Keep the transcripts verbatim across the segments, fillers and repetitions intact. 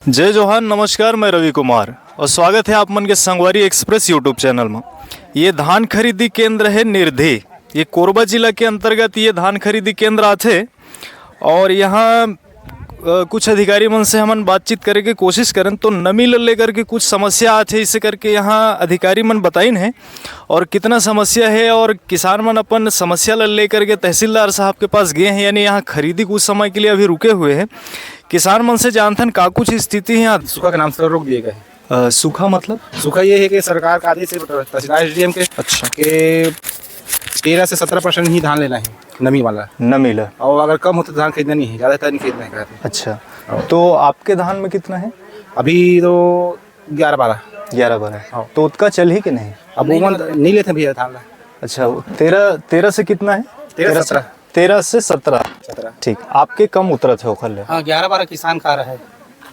जय जोहार, नमस्कार, मैं रवि कुमार और स्वागत है आप मन के संगवारी एक्सप्रेस YouTube चैनल में। ये धान खरीदी केंद्र है निर्धी, ये कोरबा जिला के अंतर्गत ये धान खरीदी केंद्र आथे। और यहाँ अ, कुछ अधिकारी मन से हमन बातचीत करे के कोशिश करन तो नमी ल लेकर के कुछ समस्या आथे, इसे करके यहाँ अधिकारी मन बताइन है और कितना समस्या है और किसान मन अपन समस्या ल लेकर के तहसीलदार साहब के पास गए हैं, यानी यहाँ खरीदी कुछ समय के लिए अभी रुके हुए हैं। किसान मन से जानथन का कुछ स्थिति है यहाँ। सूखा के नाम से रोक दिए गए हैं। अ, सूखा मतलब? सूखा ये है कि सरकार का आदेश है तहसीलदार एसडीएम के अच्छा। कि तेरह से सत्रह परसेंट ही धान लेना है, नमी वाला। नमी ला। और अगर कम हो तो धान खरीदना नहीं है, ज़्यादातर नहीं खरीदना है कहते हैं। अच्छा, हाँ। तो आपके धान में कितना है? अभी तो ग्यारह बारह। ग्यारह बारह। हाँ। तो उतका चलही कि नहीं? अब वो मन नहीं लेते भैया धान ला। अच्छा, तेरह, तेरह से कितना है? तेरह से सत्रह। तेरह से सत्रह। सत्रह। ठीक, आपके कम उतरत है ओखर ले। हाँ, ग्यारह बारह किसान खा रहा है।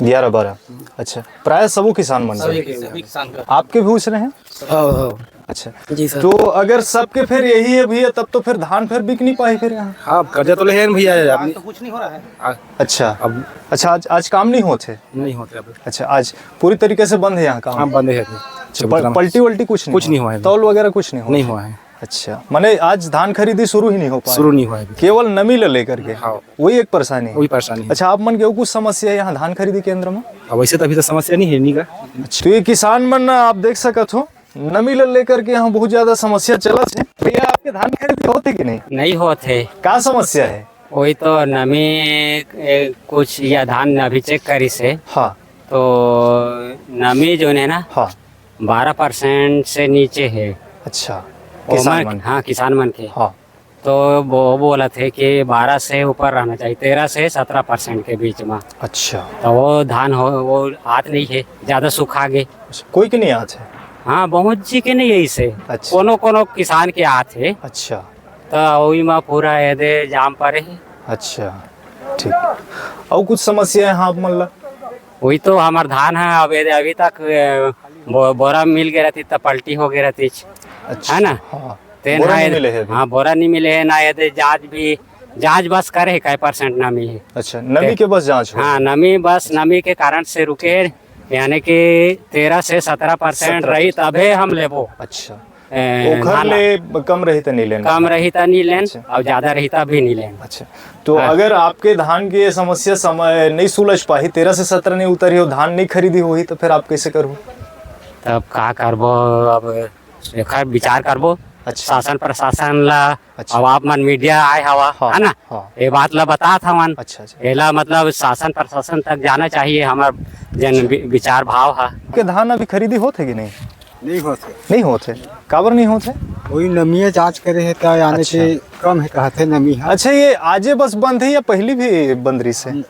ग्यारह बारह। अच्छा, प्राय सबो किसान मन सभी के। के, सभी किसान का। आपके भी उस रहे हैं? हाँ, हाँ। अच्छा। जी सर। तो अगर सबके फिर यही है भैया, तब तो फिर धान फिर बिक नहीं पाही फिर यहाँ। हाँ, अब कर्जा तो ले हैं भैया, आज आदमी तो कुछ नहीं हो रहा है। आ, अच्छा। अब अच्छा, आज, आज काम नहीं होते? नहीं होते अब। अच्छा, आज पूरी तरीके से बंद है यहाँ काम? हाँ, बंद है अभी। अच्छा, चबूतरा पल-, में। पलटी वलटी कुछ नहीं कुछ हुआ? नहीं हुआ है अभी। तौल वगैरह कुछ नहीं हुआ? नहीं हुआ है। अच्छा, माने आज धान खरीदी शुरू ही नहीं हो पाया? शुरू नहीं हुआ है अभी। केवल नमी ले लेकर के? हाँ। वही एक परेशानी है? वही परेशानी है। अच्छा, आप मन के कुछ समस्या है यहाँ धान खरीदी केंद्र में? अब वैसे तो अभी तो समस्या नहीं है, नहीं का। अच्छा, तो ये किसान मन ना, आप देख सकत हो, नमी ले लेकर के यहाँ बहुत ज्यादा समस्या चलत है। भैया, आपके धान खरीदी होथे कि नहीं? नहीं होथे। का समस्या है? वही तो नमी, ए, कुछ या धान अभी चेक करिस हे। हाँ। तो नमी जोन है ना, हाँ। बारह परसेंट से नीचे है। अच्छा, वो किसान मन, मन। हाँ, किसान मन के। हाँ। तो वो बोलत हे कि बारह से ऊपर रहना चाहिए, तेरह से सत्रह परसेंट के बीच में। अच्छा। तो वो धान हो, वो आत नहीं है, ज़्यादा सूखा गे। अच्छा, कोई के नहीं आत है? हाँ, बहुत जी के नहीं है इसे। अच्छा। कोनो कोनो किसान के आत है। अच्छा। तो वही में पूरा एदे जाम परे है। अच्छा, ठीक। और कुछ समस्या है हाँ आप मन ला? वही तो हमार धान है, अब एदे अभी तक, ए, बो-, बोरा मिल गए रहती तो पलटी हो गए रहती। अच्छा, है ना? हाँ। तेन बोरा हा नहीं एदे, मिले है अभी? हाँ, बोरा नहीं मिले है ना, एदे जांच भी, जांच बस करे है, कै परसेंट नमी है। अच्छा, नमी के बस जांच हो? हाँ, नमी बस, नमी के कारण से रुके, यानी कि तेरह से सत्रह परसेंट सत्रह। रही तबे हम लेबो। अच्छा। ए, ओखर धान ले कम रही त नहीं लेन? कम रही त नहीं लेन, अच्छा। और ज्यादा रही त भी नहीं लेन। अच्छा, तो हाँ। अगर आपके धान की ये समस्या समय नहीं सुलझ पाही, तेरह से सत्रह नहीं उतरी हो, धान नहीं खरीदी होही, तो फिर आप कैसे करो? तब का करबो, अब एखर विचार करबो। अच्छा। शासन प्रशासन ला, अच्छा। अब आप मन मीडिया आए हवा, हाँ, है ना? हाँ। ये बात ला बतात हवन। अच्छा, अच्छा। एला मतलब शासन प्रशासन तक जाना चाहिए, हमार जन वि-, विचार भाव है। के धान अभी खरीदी होत है कि नहीं? नहीं होत है। नहीं होत है? काबर नहीं होत है? वही नमिये जांच करे है, त यानी अच्छा। कि कम है, कहते नमी है। अच्छा, ये आजे बस बंद है या पहली भी बंद रही से?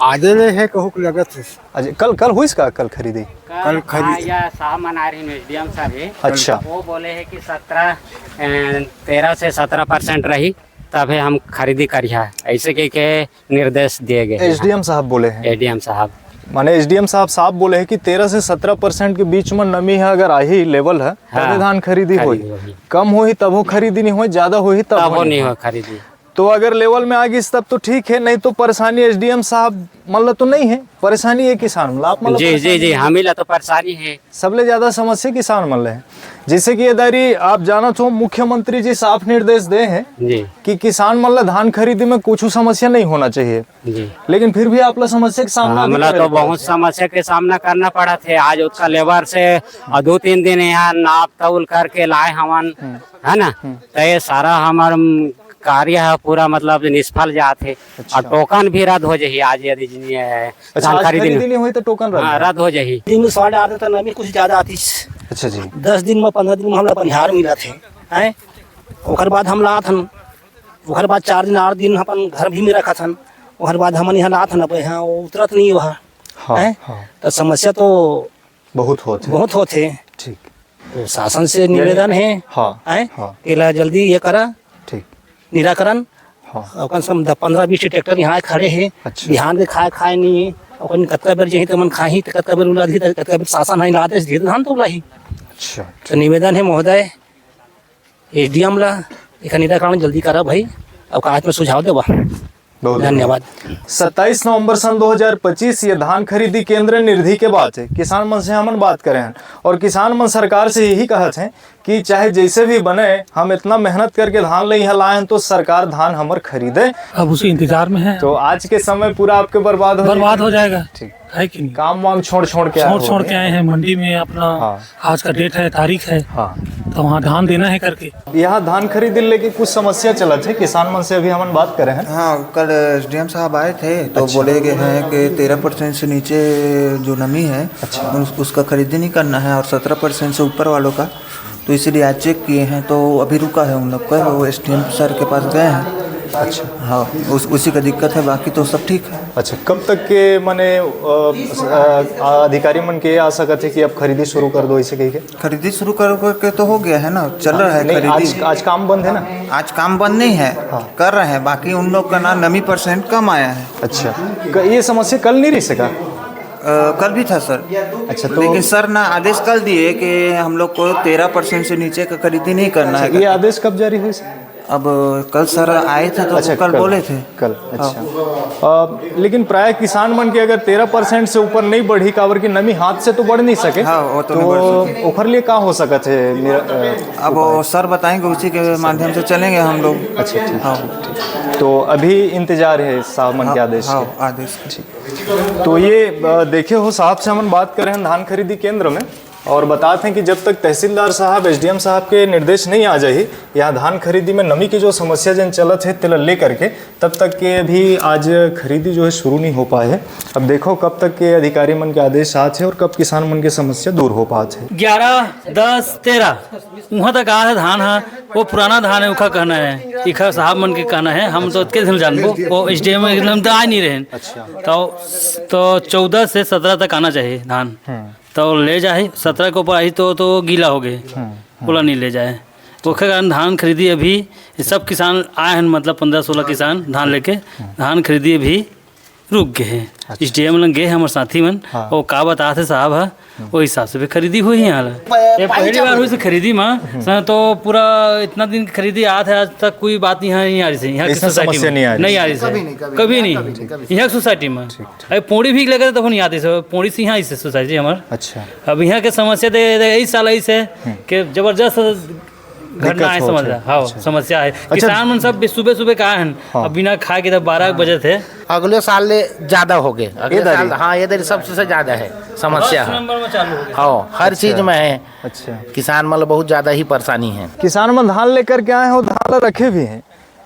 आजे ले है, कहू के लगत है। अच्छा, कल, कल हुई इसका, कल खरीदी? कल खरीद- हाँ, या साहब मन आ रही, एसडीएम साहब है। अच्छा। वो बोले है कि सत्रह, ए, तेरह से सत्रह परसेंट रही, तबे हम खरीदी करिहा, ऐसे के, के निर्देश दिए गए हैं। एसडीएम साहब बोले हैं? एसडीएम साहब। माने एसडीएम साहब साफ बोले हैं कि तेरह से सत्रह परसेंट के बीच में नमी है, अगर आही लेवल है, तबे हाँ, धान खरीदी खरीदी होही। होही। कम होही तबो खरीदी नहीं होही, ज्यादा होही तबो तबो नहीं नहीं होही। होही खरीदी। तो अगर लेवल में आ गिस तब तो ठीक है, नहीं तो परेशानी एसडीएम साहब मन ला तो नहीं है, परेशानी ये किसान मन ला, आप मन ला जी, परेशानी जी, जी, है। हमी ला तो परेशानी है। सबले ज्यादा समस्या किसान मन ले है। जैसे कि ये दारी आप जानत हो, मुख्यमंत्री जी साफ निर्देश दे हैं जी। कि किसान मन ला धान खरीदी में कुछ समस्या नहीं होना चाहिए, जी। लेकिन फिर भी आप ला समस्या के सामना भी हमला करे तो पड़त बहुत है। समस्या के सामना करना पड़त है। आज उसका लेबर से, और दो तीन दिन यहाँ नाप तौल करके लाए हवन, हम्म। है ना? हम्म। तो ये सारा हमार, हम्म, कार्य है पूरा, मतलब, निष्फल जात है। अच्छा। और टोकन भी रद्द हो जाही आज, यदि जी, ये अच्छा, धान आज खरीदी खरीदी नहीं नहीं हुई तो टोकन रद्द हाँ, है? रद्द हो जाही। दिन में सौ डाल देता, नमी कुछ ज्यादा आती। अच्छा जी। दस दिन में, पन्द्रह दिन में हमरा अपन बिहार मिला थे, हैं? ओकर बाद हम लात हन, ओकर बाद चार दिन, आठ दिन अपन घर भी में रखत हन, ओकर बाद हमन यहाँ लात हन, अब यहाँ वो उतरत नहीं वहाँ, हाँ, हैं? हाँ। तो समस्या तो बहुत होत है। बहुत होत है। ठीक। तो शासन से निवेदन है, हाँ, हैं? हाँ। एला जल्दी ये करा, ठीक। निराकरण। हाँ। और कम से कम दस, पन्द्रह, बीस ट्रैक्टर यहाँ खड़े हैं, अच्छा। बिहान के खाए, खाए नहीं है, और कहीं कतका बेर जही तो मन खाही, तो कतका बेर उला दी, तो कतका बेर शासन है, आदेश दिए, तो धान तो उलाही। अच्छा। तो निवेदन है महोदय, एसडीएम ला, एक निराकरण जल्दी करा भाई, अब कागज में सुझाव देवा। बहुत धन्यवाद। सत्ताईस नवंबर सन दो हज़ार पच्चीस, ये धान खरीदी केंद्र निर्धी के बात है। किसान मन से हमन बात करे हन और किसान मन सरकार से यही कहत हैं कि चाहे जैसे भी बने, हम इतना मेहनत करके धान ले यहाँ लाए हैं, तो सरकार धान हमर खरीदे। अब उसी इंतजार में है। तो आज के समय पूरा आपके बर्बाद हो बर्बाद जाएगा। हो जाएगा। ठीक। है कि नहीं? काम वाम छोड़ छोड़ के आए छोड़ हो छोड़ गए। के आए हैं मंडी में अपना। हाँ। आज का डेट है, तारीख है। हाँ। तो वहाँ धान देना है करके। यहाँ धान खरीदी लेके कुछ समस्या चलत है, किसान मन से अभी हमन बात करे हैं। हाँ, कल एसडीएम साहब आए थे तो अच्छा। बोले गए हैं कि तेरह परसेंट से नीचे जो नमी है, अच्छा। उस, उसका खरीदी नहीं करना है और सत्रह परसेंट से ऊपर वालों का। तो इसीलिए आज चेक किए हैं, तो अभी रुका है उन लोग का, वो एसडीएम सर के पास गए हैं। अच्छा। हाँ, उस, उसी का दिक्कत है, बाकी तो सब ठीक है। अच्छा, कब तक के माने, अ, अ, अधिकारी मन के आ सकत है कि अब खरीदी शुरू कर दो, इसे कह के? खरीदी शुरू कर करके तो हो गया है ना, चल रहा है नहीं, खरीदी। आज, आज काम बंद है ना? आज काम बंद नहीं है, हाँ। कर रहे हैं, बाकी उन लोग का ना नमी परसेंट कम आया है। अच्छा, क-, ये समस्या कल नहीं रह सका? अ, कल भी था सर। अच्छा, तो लेकिन सर ना आदेश कल दिए कि हम लोग को तेरह परसेंट से नीचे का खरीदी नहीं करना है ये करके। आदेश कब जारी हुई सर? अब कल सर आए थे तो अच्छा, कल कल, बोले थे। कल, हाँ। अच्छा। अ, लेकिन प्राय किसान मन के अगर तेरह परसेंट से ऊपर नहीं बढ़ी, काबर कि नमी हाथ से तो बढ़ नहीं सके, हाँ, वो तो तो नहीं बढ़ सके। ओखर लिए का हो सकत है मेरा, अ, अब उपाय? वो सर बताएंगे, उसी के माध्यम से चलेंगे हम लोग। अच्छा, ठीक, हाँ। ठीक, ठीक। तो अभी इंतजार है साहब मन के हाँ, आदेश हाँ, के। आदेश के। ठीक। तो ये, अ, देखे हो, साहब से हमन बात करे हैं धान खरीदी केंद्र में और बताते हैं कि जब तक तहसीलदार साहब, एसडीएम साहब के निर्देश नहीं आ जाही, यहाँ धान खरीदी में नमी की जो समस्या जन चलत है, तेला लेकर के, तब तक के अभी आज खरीदी जो है शुरू नहीं हो पाए है। अब देखो कब तक के अधिकारी मन के आदेश आत है और कब किसान मन के समस्या दूर हो पात है। ग्यारह, दस, तेरह, उहाँ तक आत है धान ह, वो पुराना धान है, उखा कहना है, इखा साहब मन के कहना है, हम तो अतके दिन जानबो, वो एसडीएम एकदम तो आ नहीं रहे। अच्छा। तो, तो चौदह से सत्रह तक आना चाहिए धान। हम्म। तो ले जाए, सत्रह के ऊपर आई तो, तो गीला हो गए, हम्म, हम्म। ओला नहीं ले जाए। ओखर कारण धान खरीदी अभी सब किसान आए हैं, मतलब पन्द्रह सोलह किसान धान लेके, धान खरीदी अभी रुक गए हैं। अच्छा। एसडीएम लंग गए हमर साथी मन, हाँ। वो का बतात है साहब ह, वो हिसाब से भी खरीदी हुई है यहाँ ला। ये पहली बार हुई से खरीदी में, स-, तो पूरा इतना दिन खरीदी आत है, आज तक कोई बात नहीं है, नहीं आ रही से, यहाँ की ऐसा सोसाइटी समस्या में। नहीं आ रही नहीं से। आ रही से। कभी नहीं, कभी कभी नहीं, नहीं, कभी नहीं। यहाँ की सोसाइटी में। ठीक, ठीक। अरे पोड़ी भी लगे तो नहीं आती से, पोड़ी से यहाँ इस सोसाइटी हमार। अच्छा। अब यहाँ के समस्या दे, दे, इस साल ऐसे हम्म। कि जबरदस्त घटना दिक्कत है, होत समझ है। हाँ, अच्छा। समस्या है। अच्छा। किसान मन सब सुबह सुबह का है, हाँ। अब बिना खाए के तब बारह हाँ। बजे थे। अगले साल ले ज्यादा हो गए, अगले ये दरी। साल, हाँ, ये दरी सबसे ज्यादा है, समस्या दस है। नंबर में चालू हो गया। हाँ, हर अच्छा। चीज में है। अच्छा। किसान मन ल बहुत ज्यादा ही परेशानी है। किसान मन धान लेकर के आए हैं, धान ला रखे भी हैं,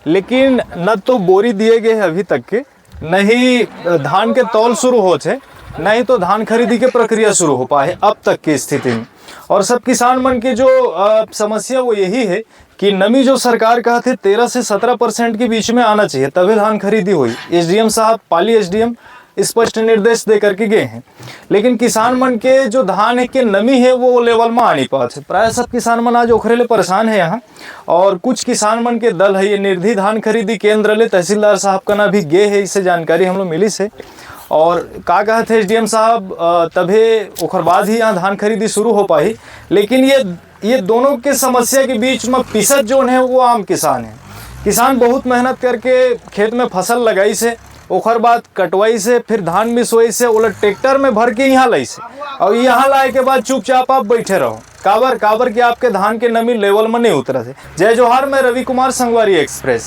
लेकिन न तो बोरी दिए गए हैं अभी तक के, न ही धान के तौल शुरू होत है, न ही तो धान खरीदी के प्रक्रिया शुरू हो पाए अब तक की स्थिति में। और सब किसान मन के जो, अ, समस्या वो यही है कि नमी जो सरकार कहत हे तेरह से सत्रह परसेंट के बीच में आना चाहिए, तभी धान खरीदी होई। एसडीएम साहब, पाली एसडीएम स्पष्ट निर्देश दे करके गए हैं, लेकिन किसान मन के जो धान है के नमी है वो लेवल में आ नहीं पात है। प्राय सब किसान मन आज ओखरे ले परेशान है यहाँ। और कुछ किसान मन के दल है ये निर्धी धान खरीदी केंद्र ले तहसीलदार साहब कना भी गे है, इसे जानकारी हम लोग मिली से। और का कहत है एसडीएम साहब, अ, तभे ओखर बाद ही यहाँ धान खरीदी शुरू हो पाही। लेकिन ये, ये दोनों के समस्या के बीच में पिसत जोन है वो आम किसान है। किसान बहुत मेहनत करके खेत में फसल लगाई से, ओखर बाद कटवाई से, फिर धान मिसवाई से, ओला ट्रैक्टर में भर के यहाँ लाई से, और यहाँ लाए के बाद चुपचाप आप बैठे रहो। काबर, काबर कि आपके धान के नमी लेवल में नहीं उतरत है। जय जोहार, मैं रवि कुमार, संगवारी एक्सप्रेस।